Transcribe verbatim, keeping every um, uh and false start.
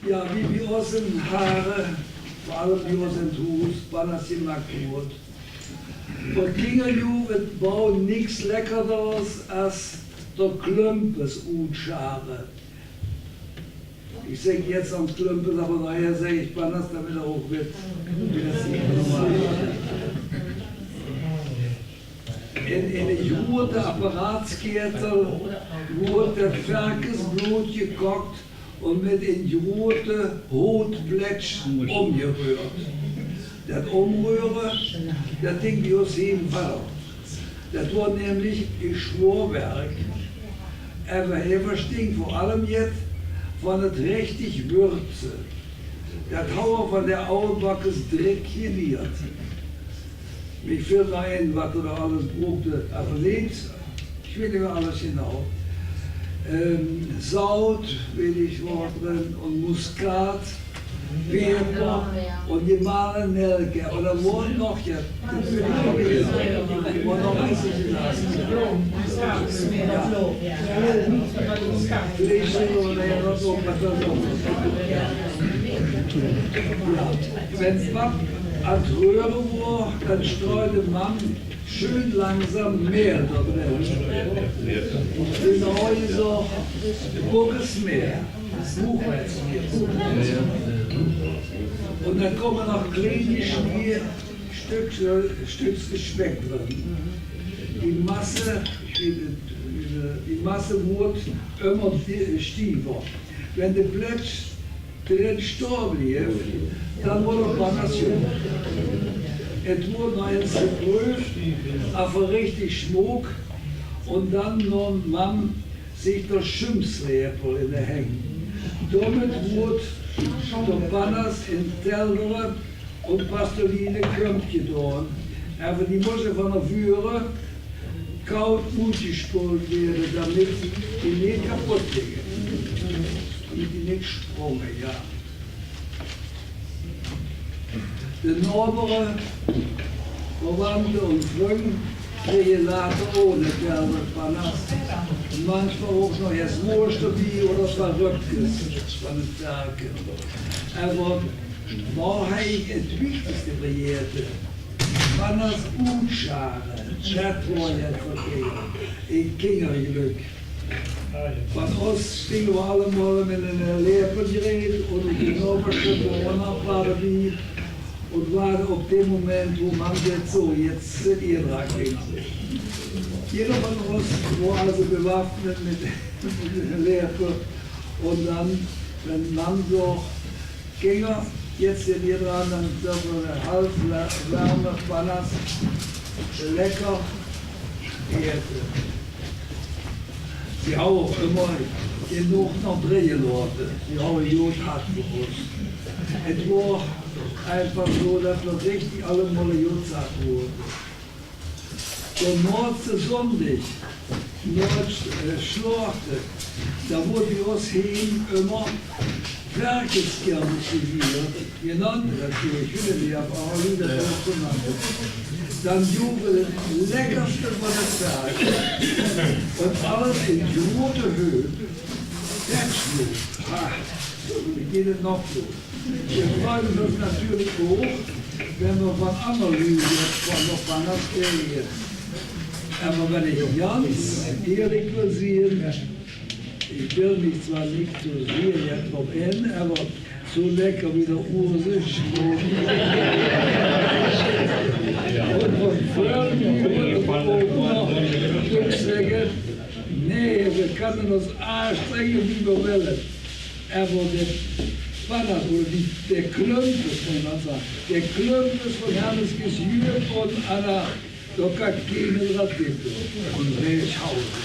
Jao, wie bie ós in Hare, veur allem bie ós in 't Hoes, Pannas gemaak woort, veur Kingerjoe, 't wou niks lekkerders es de Klumpes oetschare. Ich zègk jetz aon Klumpes, aber nohher zègk ich Pannas, damit er ouch wèt, wie dat normaal is. In, in eine groete Apparaatskietel woort dat Verkesblood jekook un mit ein groete Hootplätsch ómjeröhrt. Dat Ómröhre, dat dink bie ós heen wiejer. Dat woor nämlich e schwoor Werk. Ävver hee versting vör allem jet van 't richtig Würze. Dat hauwe van de Aulbakkes direk jeliert. Mich fällt noch ein, wat er alles bruukde. Ävver neet, ich weit neet mie alles jenau. Ähm, Saut, weit ich, woor drin, un Muskat, Päper un jemahlene Nelke. Un dan woor noch jet. Woor noch jet. Vleesch un Jao. Wenn Papp aon 't Röhre woor, dan streide Mam schön langsam Mähl dodrin. Genau jesoch, Buckesmähl. Buchweizmähl. Un dan kome noch kleen jeschnidde Stöck, Stöck Speck drin. Die Masse, die Masse woort immer stiever. Wenn de Plätsch drin stoon bleef, dan woor 't Pannas. 't Woort noch ins jeprööf, ävver richtig schmock. Un dan noom Mam sich de Schumsläpel in de Häng. Domet woort de Pannas in Teller un Pastoline Klömp jedoon. Ävver die moste van vöre kaud oetjespold weure, damit die neet kapot jinge. Damit die neet spronge, jao. De Nobere, Verwandte un Früng krege later ouch 'ne Kelder Pannas. Manchmol ouch noch ins Woosch d'rbie oder e paar Röpkes van 't Werke. Ävver wao hei 't wichtigste verjete: Pannas oetschare, dat woor jet veur Kinger. E Kingerjelök. Van ós stinge v'r allemaol mit 'ne Läpel jreed un de Nobersche woor ouch nog d'rbie. Un waade op dat Moment, wo Mam zag: "Zo, jetz zeet geer dran, Kinger." Jeder van ós woor alsu bewafnet mit, mit 'ne Läpel. Un dan, wenn Mam zag: "Kinger, jetz zeet geer dran", dan zag 'r: "Half wärme Pannas, lecker äte." Sie hauwe immer jenuch noch drin jelaote. Sie hauwe e god Hart veur ós. 't Woor einfach zo, dat v'r richtig allemaol e god Zach woorte. D'r noatste Zóndig, noat, äh, Schlachte, do woort bie ós heem immer Verkeskirmes jeviert. Jenant, dat doon ich hügge neet, ävver v'r han dat ouch jenant. Dan jove v'r 't Lekkerste van 't Verk. Un alles in grote Hööp. Dat is leuk. Ha, ich deeg 't nog good. V'r freide ós natuurlik ouch, wenn v'r van anger luuj jet van de Pannas krege. Ävver wenn ich jans ierlik wil zeen, ich wil mich zwoar neet zo zier jet drop in, ävver zo lekker wie d'r oze sjmok. Un van vörn mót ich ouch nog zègke, nae, v'r kanne ós aanstrenge wie v'r wille. Ävver de Pannas, oder die, de Klumpes, mót ich mer zègke, de Klumpes van Hanneskes Jück un Anna, dao kan keen dran tippe. Un Reschhausen.